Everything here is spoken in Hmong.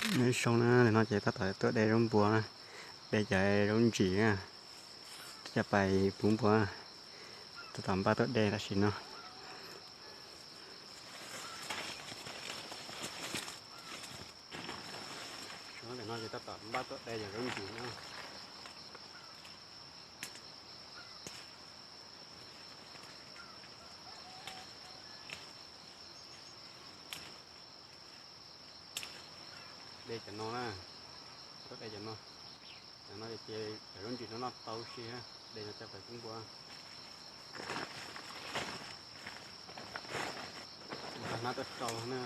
Nyob zoo na, ntawm no ces tab tom tuaj de zaub npua na, de cov zaub ntsis na, coj pais pub npua. Tab tom npaj tuaj de tam sim no. Ntawm no ces tab tom npaj tuaj de cov zaub ntsis na. De cov no na, tuaj de cov no. Cov no ces cov zaub ntsis no noj tau si, de no coj pais pub npua. Nqa hnab tuaj rau na.